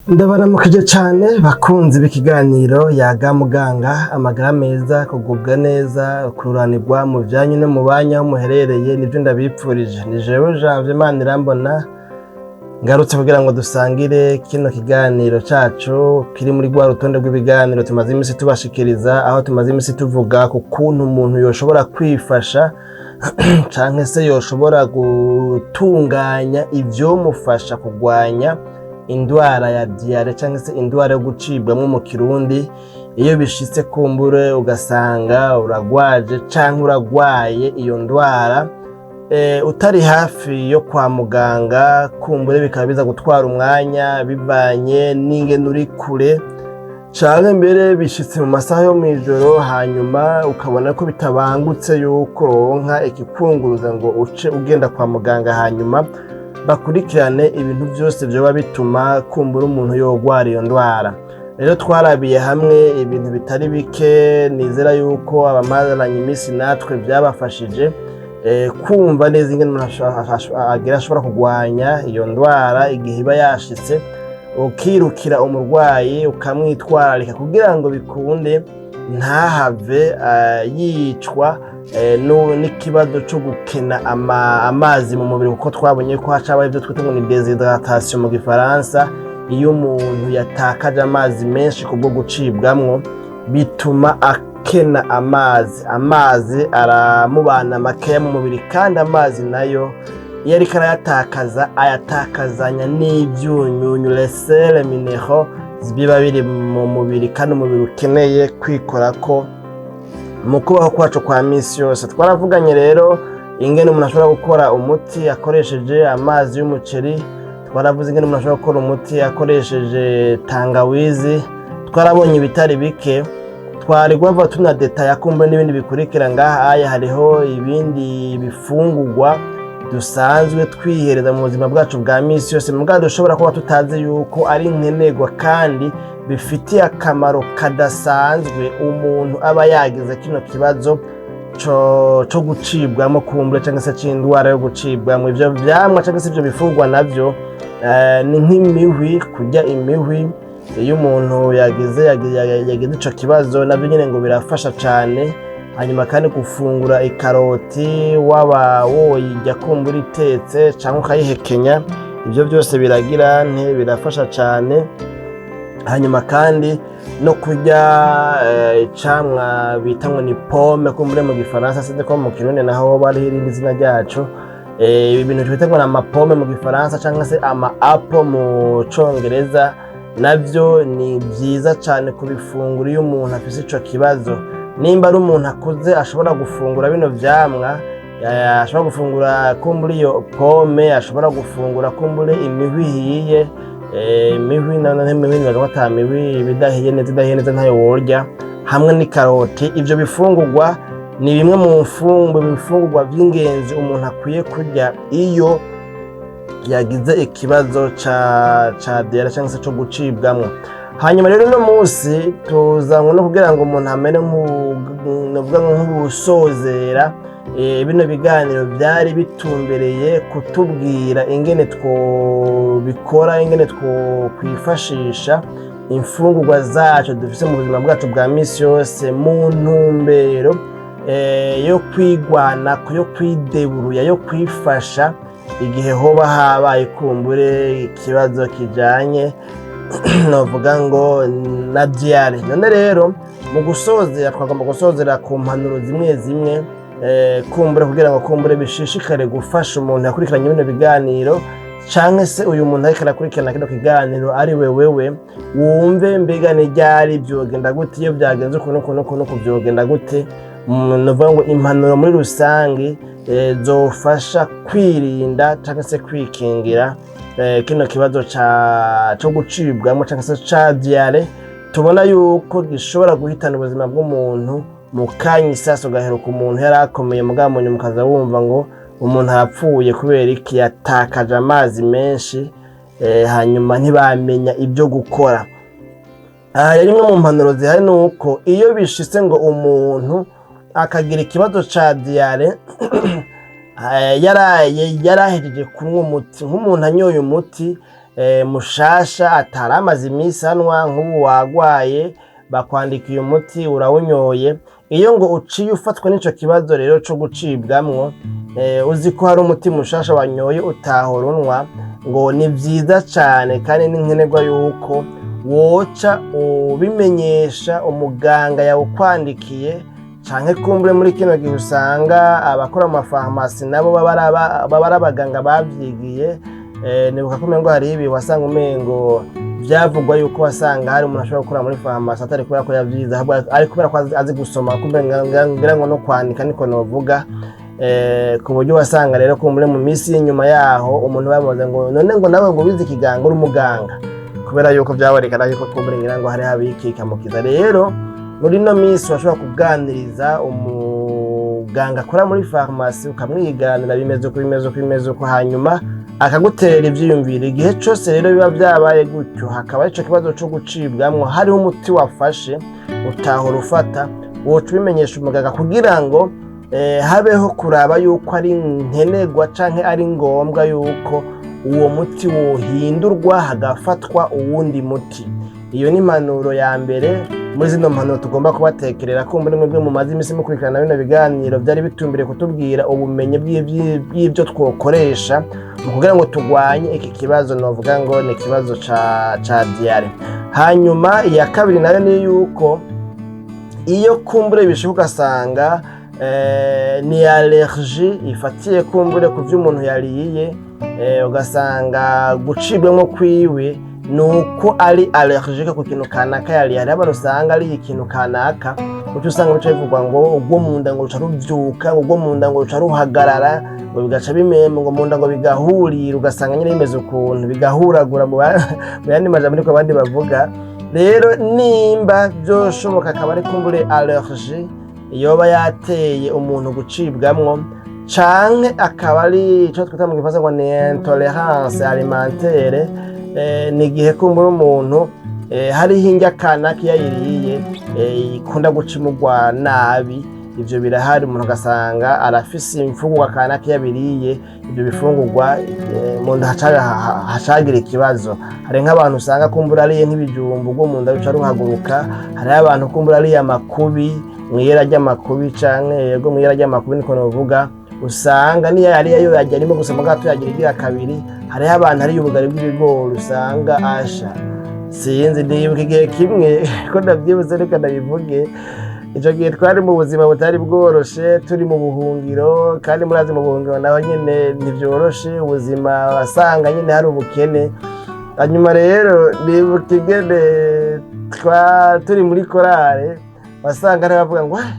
Ndabaramukije cane bakunzi b'ikiganiro Yaga Muganga. Amagara meza, kugubwa neza, kururanirwa mu vyanyu no mu banyu aho muherereye, nivyo ndabipfurije. Ni jewe Janvier Manirambona, ngarutse kugira ngo dusangire kino kiganiro cacu kiri muri rwa rutonde rw'ibiganiro tumaze imisi tubashikiriza, aho tumaze imisi tuvuga ku kuntu umuntu yoshobora kwifasha canke se yoshobora gutunganya ivyomufasha kugwanya indwara ya diarrhée canke se indwara yo gucibwamwo mu Kirundi. Iyo bishitse kumbure ugasanga uragwaje canke uragwaye iyo ndwara, utari hafi yo kwa muganga, kumbure bikaba biza gutwara umwanya bivanye n'ingene uri kure, canke mbere bishitse mu masaha yo mw'ijoro, hanyuma ukabona ko bitabangutse yuko uronka ikikunguruza ngo uce ugenda kwa muganga, hanyuma bakurikirane ibintu vyose vyoba bituma kumbura umuntu yogwara iyo ndwara. Rero twarabiye hamwe ibintu bitari bike. Nizera yuko abamaranye iminsi natwe vyabafashije kumva neza ingene umuntu agira ashobora kugwanya iyo ndwara igihe iba yashitse, ukirukira umurwayi ukamwitwararika kugira ngo bikunde ntahave yicwa n'ikibazo co gukena amazi mu mubiri, kuko twabonye ko hacabaho ivyo twita ngo ni déshydratation mu Gifaransa. Iyo umuntu yatakaje amazi menshi kubwo gucibwamwo, bituma akena amazi, amazi aramubana makeya mu mubiri, kandi amazi nayo iyo ariko arayatakaza ayatakazanya n'ivyunyunyu, les sels minéraux, biba biri mu mubiri kandi umubiri ukeneye kwikorako mu kubaho kwacu kwa misi yose. Twaravuganye rero ingene umuntu ashobora gukora umuti akoresheje amazi y'umuceri, twaravuze ingene umuntu ashobora gukora umuti akoresheje tangawizi, twarabonye ibitari bike. Twari guhava tunadetaya kumbe n'ibindi bikurikira ngaha aya. Hariho ibindi bifungurwa dusanzwe twihereza mu buzima bwacu bwa misi yose, mugabo dushobora kuba tutazi yuko ari nkenerwa kandi bifitiye akamaro kadasanzwe umuntu aba yagize kino kibazo co gucibwamo kumbure cyangwa se c'indwara yo gucibwamo. Ivyo vyamwa cyangwa se ivyo bifungurwa navyo ni nk'imihwi. Kurya imihwi iyo umuntu yagize ico kibazo navyo nyene ngo birafasha cane. Hanyuma kandi gufungura ikaroti, waba woyirya kumbura itetse cyangwa ukayihekenya, ivyo byose biragira nte birafasha cane. Hanyuma kandi no kurya icamwa bita ngo ni pomme kumbure mu Gifaransa, sinzi ko mu Kirundi naho bariho irindi zina ryaco. Ibi bintu twita ngo ni ama pommes mu Gifaransa cyangwa se ama apple mu Congereza, navyo ni vyiza cane kubifungura iyo umuntu afise ico kibazo. Nimba ari umuntu akuze ashobora gufungura bino vyamwa, ashobora gufungura kumbura iyo pomme, ashobora gufungura kumbure imihwi ihiye. Imihwi na imihwi nibaza ko ata mihwi ibidahiye neza, idahiye neza ntayo worya, hamwe n'ikaroti. Ivyo bifungurwa ni bimwe mu bifungurwa vy'ingenzi umuntu akwiye kurya iyo yagize ikibazo ca diarrhée cyangwa se co gucibwamwo. Hanyuma rero uno munsi tuzanywe no kugira ngo umuntu amere novuga ngo nk'uwusozera bino biganiro byari bitumbereye kutubwira ingene twobikora, ingene twokwifashisha imfungurwa zacu dufise mu buzima bwacu bwa misi yose mu ntumbero yo kwigwanako, yo kwideburuya, yo kwifasha igihe hoba habaye kumbure ikibazo kijanye novuga ngo na diarrhée. None rero mu gusozera twagomba gusozera ku mpanuro zimwe zimwe, kumbure kugira ngo kumbure bishishikare gufasha umuntu yakurikiranye bino biganiro, canke se uyu muntu ariko arakurikirana kino kiganiro ari we wewe, wumve mbega ni ryari vyogenda gute, iyo vyagenze ukuntu ukuntu ukuntu uku vyogenda gute. Novuga ngo impanuro muri rusange zofasha kwirinda canke se kwikingira kino kibazo co gucibwamo canke se ca diarrhée, tubona yuko gishobora guhitana ubuzima bw'umuntu mu kanya isaso, gaheruka umuntu yari akomeye, mugabo munyuma ukaza wumva ngo umuntu arapfuye. Kubera iki? Yatakaje amazi menshi, hanyuma ntibamenya ibyo gukora. Aha rero imwe mu mpanuro zihari ni uko iyo bishitse ngo umuntu akagira ikibazo ca diarrhée, yaraye yarahejeje kunywa umuti, nk'umuntu anyoye umuti. Mushasha atari amaze iminsi anywa, nk'ubu wagwaye bakwandikiye umuti urawunyoye, iyo ngo uciye ufatwa n'ico kibazo rero co gucibwamwo, uzi ko hari umuti mushasha wanyoye utahora unywa, ngo ni vyiza cane kandi ni nkenerwa yuko woca ubimenyesha umuganga yawukwandikiye, canke kumbure muri kino gihe usanga abakora mu mafarumasi nabo baba ari abaganga bavyigiye. Nibuka ko umengo hari ibi wasanga umengo vyavugwa yuko wasanga hari umuntu ashobora gukora muri farumasi atari kubera ko yavyize, ahubwo ari kubera ko azi gusoma, kumbe ngira ngo no kwandika niko novuga. Ku buryo wasanga rero kumbure mu minsi y'inyuma yaho umuntu bamubaza ngo none ngo nawe ngo wize ikiganga, uri umuganga, kubera yuko vyabonekana yuko kumbure ngira ngo hariho abikikamukiza. Rero muri ino minsi urashobora kuganiriza umuganga akora muri farumasi, ukamwiganira bimeze uko, bimeze uko, bimeze uko, hanyuma akagutera ivyiyumviro. Igihe cose rero biba vyabaye gutyo, hakaba ico kibazo co gucibwamwo, hariho umuti wafashe utahora ufata, woca ubimenyesha umuganga kugira ngo habeho kuraba yuko ari nkenerwa canke ari ngombwa yuko uwo muti wohindurwa hagafatwa uwundi muti. Iyo ni impanuro ya mbere muri zino mpanuro tugomba kubatekerera. Kumbura mwebwe mumaze iminsi mukurikirana bino biganiro byari bitumbiriye kutubwira ubumenyi bw'ibyo twokoresha mu kugira ngo turwanye iki kibazo, novuga ngo ni ikibazo ca diarrhée. Hanyuma iya kabiri nayo ni yuko iyo kumbure bishoboka ugasanga ni allergie ifatiye kumbure ku vyo umuntu yariye, ugasanga gucibwamwo kwiwe ni uko ari allergique ku kintu kanaka yariye. Hariho abantu usanga ari ikintu kanaka, uca usanga bica bivugwa ngo ubwo mu nda ngo ruca ruvyuka, ngo ubwo mu nda ngo ruca ruhagarara, ngo bigaca bimema, ngo mu nda ngo bigahurira, ugasanga nyine bimeze ukuntu bigahuragura, mu yandi majambo niko abandi bavuga. Rero nimba vyoshoboka akaba ari kumbure allergie yoba yateye umuntu gucibwamwo, canke akaba ari ico twita mu gifaransa ngo ni intolerance alimentaire, ni igihe kumbura umuntu hariho indya kanaka iyo ayiriye ikunda guca imugwa nabi. Ivyo birahari, umuntu ugasanga arafise imfungurwa kanaka iyo abiriye ivyo bifungurwa, mu nda hacagira ikibazo. Hari nk'abantu usanga kumbura ariye nk'ibijumbu, ubwo mu nda ruca ruhaguruka. Hariho abantu kumbura ariye amakubi, mw'iyera ry'amakubi canke yego mw'iyera ry'amakubi niko novuga, usanga niyo yariye yo yarya rimwe gusa mugabo tuyagira igira kabiri. Hariho abantu ariye ubugari bw'ibigori usanga asha sinzi. Ndibuka igihe kimwe ko ndavyibuze, reka ndabivuge. Ico gihe twari mu buzima butari bworoshe, turi mu buhungiro, kandi murazi mu buhungiro naho nyene ntivyoroshe ubuzima, wasanga nyene hari ubukene. Hanyuma rero ndibuka ingene turi muri korale, wasanga hari abavuga ngo "Ah,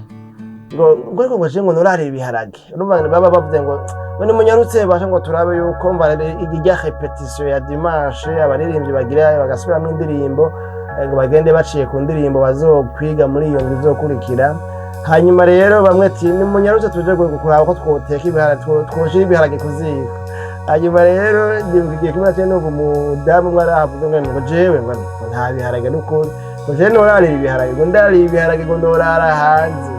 ngo ariko ngo je ngo norarira ibiharage." Urumva baba bavuze ngo none munyarutse basha ngo turabe yuko mva irya répétition ya dimanche abaririmbyi bagira bagasubiramwo indirimbo, ngo bagende baciye ku ndirimbo bazokwiga muri iyo ndwi izokurikira. Hanyuma rero bamwe ati nimunyarutse tuje kuraba ko twoteka ibiharage, twoshira ibiharage ku ziko. Hanyuma rero ndibuka igihe kimwe naciye numva umudamu umwe arahavuze ngo jewe ngo nta biharage n'ukuri, ngo jewe norarira ibiharage, ngo ndarira ibiharage ngo ndorara hanze.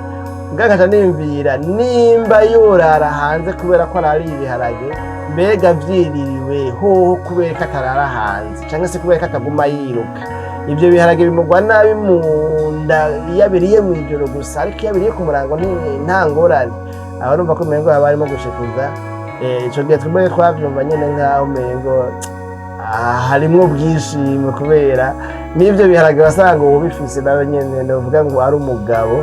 Mbwa niyumvira nimba yorara hanze kubera ko arariye ibiharage, mbega vyiririwe hoho kubera ko atarara hanze, canke se kubera ko ataguma yiruka? Ivyo biharage bimugwa nabi mu nda iyo abiriye mw'ijoro gusa, ariko iyo abiriye ku murango nta ngorane. Aho urumva ko umengo haba harimo gushikuza. Ico gihe twebwe twavyumva nyene nkaho umengo harimwo ubwishimo, kubera n'ivyo biharage wasanga uwubifise nawe nyene novuga ngo ari umugabo.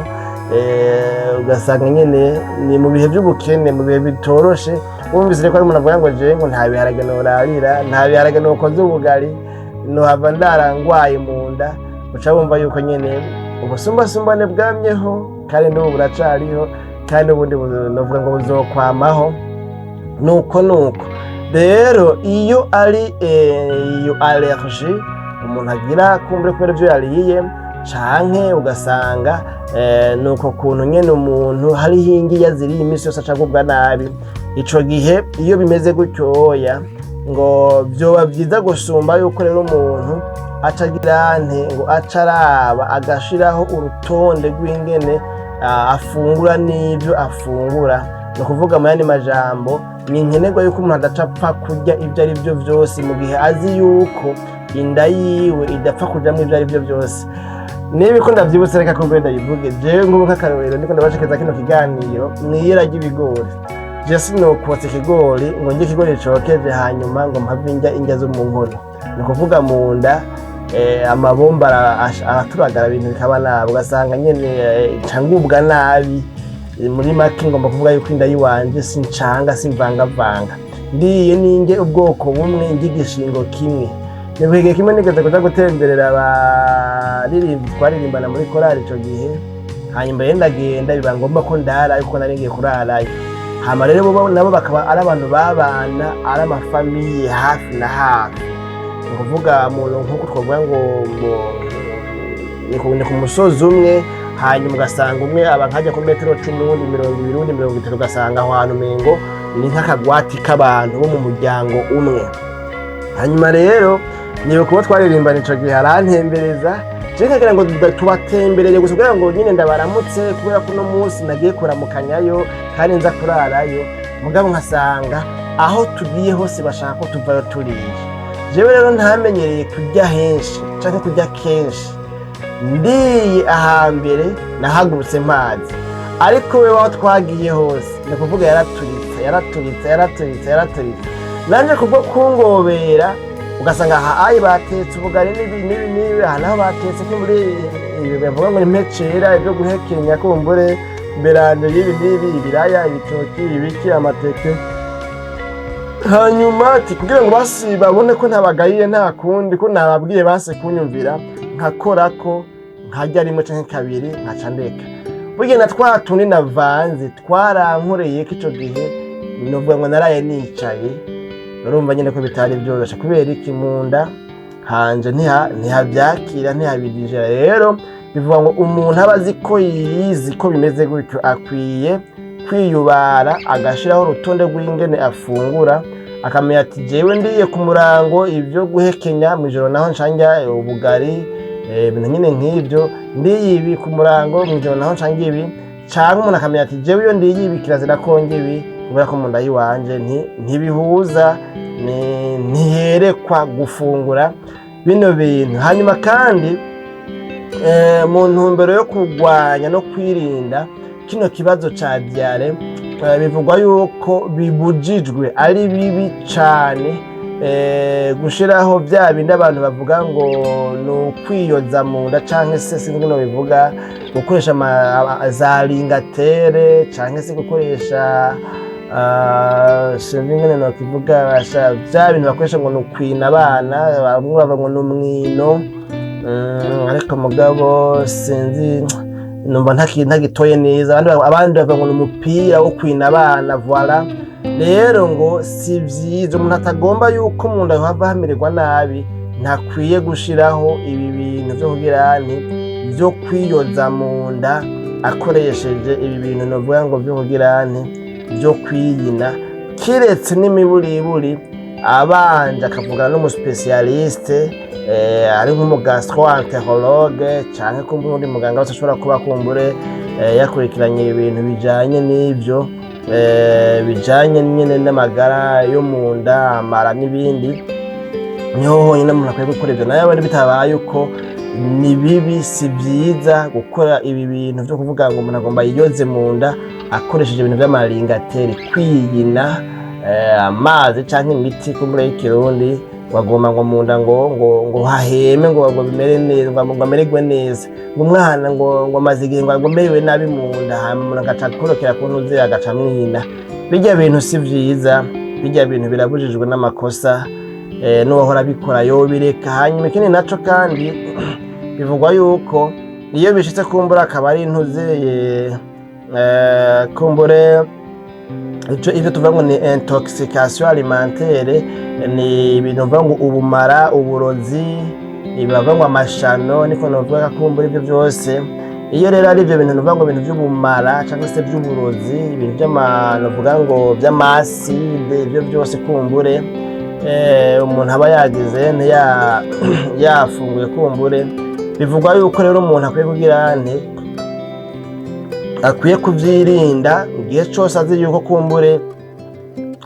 Ugasanga nyene ni mu bihe vy'ubukene, mu bihe bitoroshe. Wumvise rero ko ari umuntu avuga ngo jewe ngo nta biharage norarira, nta biharage nokoza ubugari, nohava ndara ngwaye mu nda, uca wumva yuko nyene ubusumbasumbane bwamyeho kandi n'ubu buracariho, kandi n'ubundi novuga ngo buzokwamaho. Nuko rero iyo ari iyo allergie umuntu agira kumbure kubera ivyo yariye, canke ugasanga nuko kuntu nyene umuntu hariho indya ziriye iminsi yose acagubwa nabi, ico gihe iyo bimeze gutyoya ngo vyoba vyiza gusumba yuko rero umuntu aca agira nte, ngo aca araba agashiraho urutonde rw'ingene afungura n'ivyo afungura. Ni ukuvuga mu yandi majambo Ni nkenerwa yuko umuntu adaca apfa kurya ibyo ari byo byose mu gihe azi yuko inda yiwe idapfa kujamwo ibyo ari byo byose. Niba ko ndavyibutse, reka ko ndabivuge. Jewe nk'ubu nk'akarorero, ndiko ndabashikiriza kino kiganiro mwiyera ry'ibigori. Je sinokotsa ikigori ngo ndye ikigori cokeje, hanyuma ngo mpave indya indya zo mu nkono. Ni ukuvuga mu nda amabomba araturagara, ibintu bikaba nabi, ugasanga nyene ncangubwa nabi. Muri make ngomba kuvuga yuko inda yiwanje sincanga, simvangavanga. Ndiye ninge ubwoko bumwe, ndya igishingo kimwe. Ni gihe kimwe nigeze kuja gutemberera abaririmbyi twaririmbana muri korali ico gihe. Hanyuma rero ndagenda, biba ngombwa ko ndara, ariko nari ngiye kurarayo. Hama rero bo nabo bakaba ari abantu babana ari ama famille hafi na hafi. Ni ukuvuga umuntu nk'uko twavuga ngo ni ku musozi umwe, hanyuma ugasanga umwe aba nkajya ku metero 10, uwundi 20, uwundi 30, ugasanga aho hantu umengo ni nk'akagwati k'abantu bo mu muryango umwe. Hanyuma rero nibuka uwo twaririmbana ico gihe arantembereza, je nkagira ngo tubatemberere gusa kugira ngo nyine ndabaramutse, kubera ko uno munsi nagiye kuramukanyayo kandi nza kurarayo. Mugabo nkasanga aho tugiye hose bashaka ko tuvayo turiye. Jewe rero ntamenyereye kurya henshi canke kurya kenshi. Ndiye ahambere nahagurutse mpazi, ariko we aho twagiye hose, ni ukuvuga yaraturitse, yaraturitse, yaraturitse, yaraturitse. Nanje kubwo kungobera, ugasanga aha ayi batetse ubugari n'ibi n'ibi n'ibi, aha naho batetse ko muri ibi bavuga ngo ni impecera, ibyo guhekenya, kumbure beranje y'ibi n'ibi, ibiraya, ibitoki, ibiki, amateke. Hanyuma ati kugira ngo basi babone ko ntabagayiye, nta kundi ko nababwiye base kunyumvira, nkakora ko nkarya rimwe canke kabiri, nkaca ndeka. Burya na twa tundi navanze twarankoreye ko ico gihe novuga ngo naraye nicaye. Urumva nyine ko bitari byoroshe. Kubera iki? Mu nda hanje ntihavyakira, ntihabidijera. Rero bivuga ngo umuntu aba azi ko yiyizi ko bimeze gutyo akwiye kwiyubara, agashiraho urutonde rw'ingene afungura, akamenya ati jewe ndiye ku murango ibyo guhekenya, mw'ijoro naho ncanja ubugari, ibintu nyine nk'ibyo. Ndiye ibi ku murango, mw'ijoro naho ncanja ibi. Canke umuntu akamenya ati jewe iyo ndiye ibi kirazira ko ndya ibi, kubera ko mu nda yiwanje ntibihuza, ntiherekwa gufungura bino bintu. Hanyuma kandi mu ntumbero yo kurwanya no kwirinda kino kibazo ca diarrhée, bivugwa yuko bibujijwe, ari bibi cane, gushiraho vya bindi abantu bavuga ngo ni ukwiyoza mu nda, canke se sinzi ukuntu bivuga, gukoresha za lingatere, canke se gukoresha sinzi ingene nokivuga, basha vya bintu bakoresha ngo ni ukwina abana. Bamwe bavuga ngo ni umwino. Ariko mugabo sinzi, numva ntagitoye neza. Abandi bavuga ngo ni umupira wo kwina abana, voilà. Rero ngo si vyiza. Umuntu atagomba yuko mu nda hava hamererwa nabi ntakwiye gushiraho ibi bintu vyo kugira nti vyo kwiyoza mu nda akoresheje ibi bintu novuga ngo vyo kugira nti vyo kwiyina, kiretse n'imiburiburi abanje akavugana n'umu spécialiste, ari nk'umu gastroentérologue canke kumbure uwundi muganga wese ashobora kuba kumbure yakurikiranye ibintu bijanye n'ivyo, bijanye nyene n'amagara yo mu nda, amara n'ibindi. Niho honyine umuntu akwiye gukora ivyo. Nayo abandi bitabaye uko ni bibi, si vyiza gukora ibi bintu vyo kuvuga ngo umuntu agomba yiyoze mu nda akoresheje ibintu vy'amaringateri, kwiyina amazi canke imiti kumbure y'ikirundi, bagomba ngo mu nda ngo haheme, ngo bimere neza, ngo amererwe neza, ngo umwana ngo amaze igihe ngo amerewe nabi mu nda, hanyuma umuntu agaca akorokera ku ntuze agaca amwina. Birya bintu si vyiza, birya bintu birabujijwe n'amakosa, n'uwahora abikora yobireka. Hanyuma ikindi naco kandi, bivugwa yuko iyo bishitse kumbura akaba ari intuzeye, kumbure ico ivyo tuvuga ngo ni intoxication alimentaire, ni ibintu bivuga ngo ubumara, uburozi, bavuga ngo amashano, niko novuga. Kumbura ivyo byose, iyo rero ari ivyo bintu nuvuga ngo ibintu vy'ubumara cyangwa se vy'uburozi, ibintu vy'ama novuga ngo vy'ama acide, ivyo byose kumbure umuntu aba yagize yafunguye, kumbure bivugwa yuko rero umuntu akwiye kugira nti akwiye kuvyirinda igihe cose azi yuko kumbure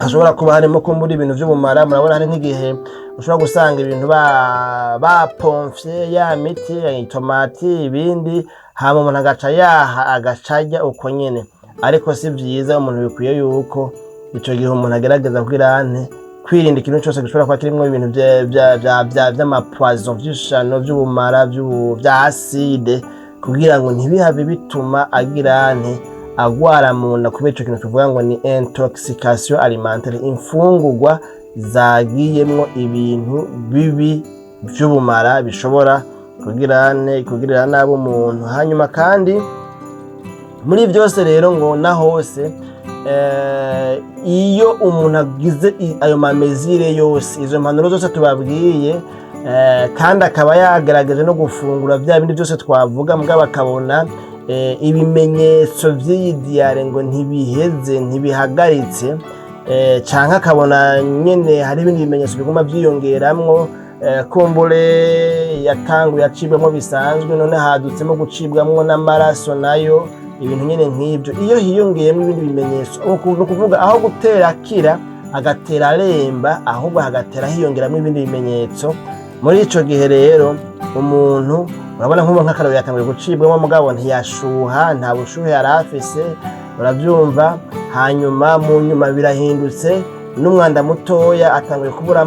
Hashobora kuba harimo kumbura ibintu vy'ubumara. Murabona hari nk'igihe ushobora gusanga ibintu bapomfye ya miti, itomati, ibindi, hama umuntu agaca yaha, agaca arya uko nyene. Ariko si vyiza. Umuntu bikwiye yuko ico gihe umuntu agerageza kugira ante? Kwirinda ikintu cose gishobora kuba kirimwo ibintu vy'ama poison, vy'ishano, vy'ubumara, vya acide, kugira ngo ntibihave bituma agira ante? Agwara mu nda, kubera ico kintu tuvuga ngo ni intoxication alimentaire, imfungurwa zagiyemwo ibintu bibi vy'ubumara bishobora kugira ante? Kugirira nabi umuntu. Hanyuma kandi muri byose rero, ngo na hose iyo umuntu agize ayo ma mesures yose, izo mpanuro zose tubabwiye, kandi akaba yagaragaje no gufungura bya bindi byose twavuga, mugabo akabona ibimenyetso vy'iyi diarrhée ngo ntibiheze, ntibihagaritse, canke akabona nyene hari ibindi bimenyetso biguma vyiyongeramwo, kumbure yatanguye acibwamwo bisanzwe, none hadutsemo gucibwamwo n'amaraso nayo, ibintu nyene nk'ivyo, iyo hiyongeyemo ibindi bimenyetso, ni ukuvuga aho gutera akira agatera aremba, ahubwo hagatera hiyongeramo ibindi bimenyetso, muri ico gihe rero umuntu, urabona nk'ubu nk'akarorero, yatanguye gucibwamo mugabo ntiyashuha, nta bushuhe yari afise, urabyumva, hanyuma mu nyuma birahindutse, n'umwanda mutoya atanguye kubura,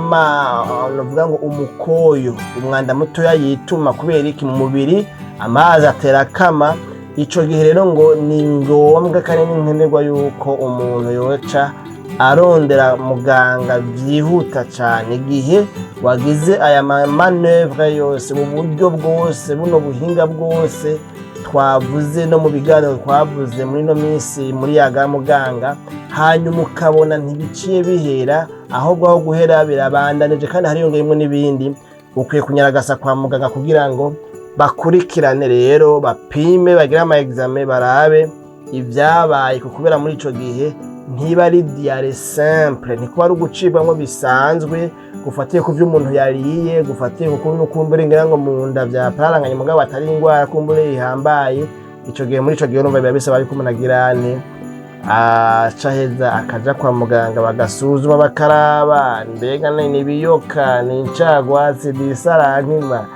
navuga ngo umukoyo, umwanda mutoya yituma. Kubera iki? Mu mubiri amazi atera akama. Ico gihe rero ngo ni ngombwa kandi ni nkenerwa yuko umuntu yoca arondera muganga byihuta cyane. Igihe wagize aya manœuvres yose, mu buryo bwose, buno buhinga bwose twavuze no mu biganiro twavuze muri ino minsi muri Yaga Muganga, hanyuma ukabona ntibiciye bihera, ahubwo aho guhera birabandanije kandi hariyongeyemo n'ibindi, ukwiye kunyaragasa kwa muganga kugira ngo bakurikirane rero, bapime, bagire ama examens, barabe ibyabaye. Kubera muri ico gihe ntiba ari diarrhée simple, ntikuba ari ugucibwamwo bisanzwe gufatiye ku vyo umuntu yariye, gufatiye ku kuntu kumbure ngira ngo mu nda vyapararanganye, mugabo atari ingwara kumbure ihambaye. Ico gihe, muri ico gihe, urumva biba bisaba yuko umuntu agira ane? Aca aheza akaja kwa muganga, bagasuzuma, bakaraba mbega ni ibiyoka, ni incagwatsi, ni isarankima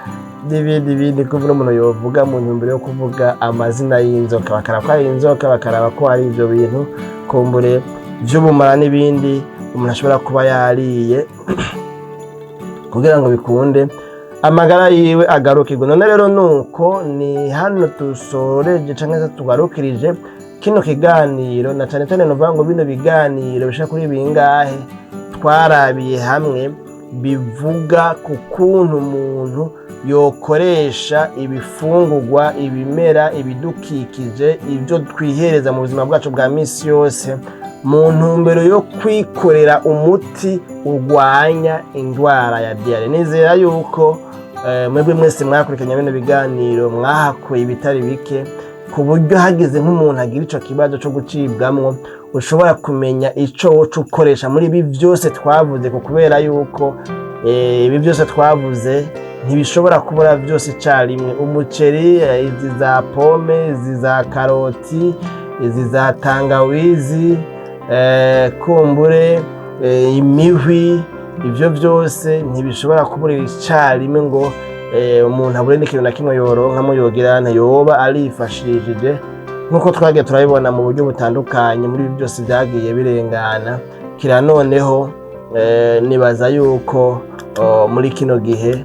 n'ibindi bindi kuvuga umuntu yovuga mu ntumbero yo kuvuga amazina y'inzoka, bakaraba ko ari inzoka, bakaraba ko ari ivyo bintu kumbure vy'ubumara n'ibindi umuntu ashobora kuba yariye, kugira ngo bikunde amagara yiwe agarukirwe. None rero nuko ni hano dusoreje canke se tugarukirije kino kiganiro, na cane cane nuvuga ngo bino biganiro bishika kuri bingahe twarabiye hamwe bivuga ku kuntu umuntu yokoresha ibifungurwa, ibimera, ibidukikije, ibyo twihereza mu buzima bwacu bwa misi yose, mu ntumbero yo kwikorera umuti urwanya indwara ya diarrhée. Nizera yuko mwebwe mwese mwakurikiranye bino biganiro mwahakuye ibitari bike, ku buryo hagize nk'umuntu agira ico kibazo co gucibwamwo, ushobora kumenya ico woca ukoresha muri ibi byose twavuze, ku kubera yuko ibi byose twavuze ntibishobora kubura byose icarimwe: umuceri, izi za pomme, izi za karoti, izi za tangawizi, kumbure imihwi, ivyo byose ntibishobora kuburira icarimwe ngo umuntu abure n'ikintu na kimwe yoronkamo, yogira yoba arifashishije nk'uko twagiye turabibona mu buryo butandukanye muri ibi byose byagiye birengana. Kira noneho nibaza yuko muri kino gihe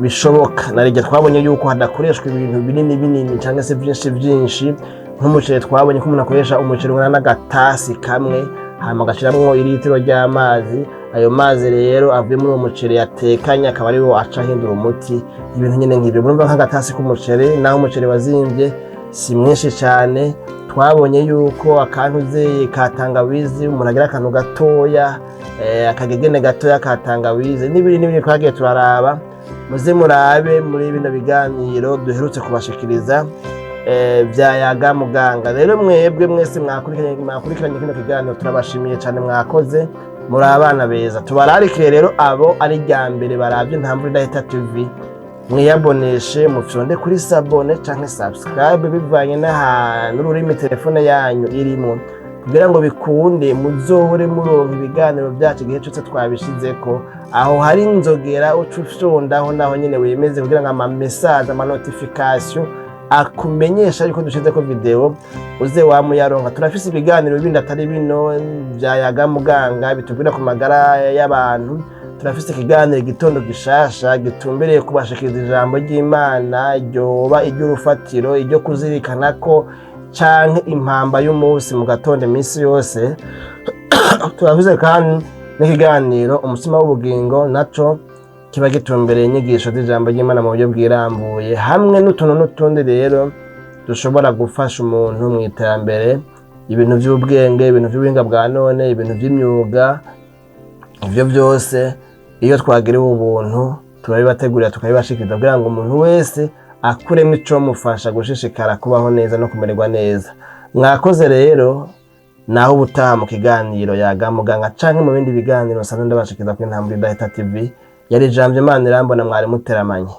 bishoboka, narijya twabonye yuko hadakoreshwa ibintu binini binini cyangwa se byinshi byinshi nk'umuceri. Twabonye ko umuntu akoresha umuceri ungana n'agatasi kamwe, hanyuma agashyiramo iritiro ry'amazi. Ayo mazi rero avuye muri uwo muceri yatekanye akaba ariwo aca ahindura umuti, ibintu nyine nk'ibyo. Murumva nk'agatasi k'umuceri, naho umuceri wazimbye si mwinshi cyane. Twabonye yuko akantu ka tangawizi, umuntu agira akantu gatoya, akagegene gatoya ka tangawizi, n'ibindi n'ibindi twagiye turaraba. Muze murabe muri bino biganiro duherutse kubashikiriza vya Yaga Muganga. Rero mwebwe mwese mwakurikiranye kino kiganiro, turabashimiye cyane, mwakoze, muri abana beza. Tubararikire rero abo ari rya mbere baravye Ntamvura Idahita TV, mwiyaboneshe, mufyonde kuri s'abonner canke subscribe bivanye n'ahantu n'ururimi telefone yanyu irimo. Kugira ngo bikunde muzohore muronka ibiganiro byacu igihe cyose twabishizeko. Aho hari inzogera, uca ufyondaho naho nyene wemeze, kugira ngo ama message, ama notification akumenyesha yuko dushizeko video, uze wamuyaronka. Turafise ibiganiro bindi atari bino vya Yaga Muganga bitubwira ku magara y'abantu. Turafise ikiganiro Igitondo Gishasha gitumbereye kubashikiriza ijambo ry'Imana ryoba iry'urufatiro, iryo kuzirikana ko canke impamba y'umunsi mu gatondo iminsi yose. Turafise kandi n'ikiganiro Umutsima w'Ubugingo, naco kiba gitumbereye inyigisho z'ijambo ry'Imana mu buryo bwirambuye, hamwe n'utuntu n'utundi rero dushobora gufasha umuntu mu iterambere, ibintu by'ubwenge, ibintu by'ubuhinga bwa none, ibintu by'imyuga. Ibyo byose iyo twagiriwe ubuntu turabibategurira, tukabibashikiriza, kugira ngo umuntu wese akuremo icomufasha gushishikara kubaho neza no kumererwa neza. Mwakoze rero, naho ubutaha mu kiganiro Yaga Muganga canke mu bindi biganiro nsanzwe ndabashikiriza kuri Intambwe Idahita TV. Yari Jambo Imana Irambona mwari muteramanye.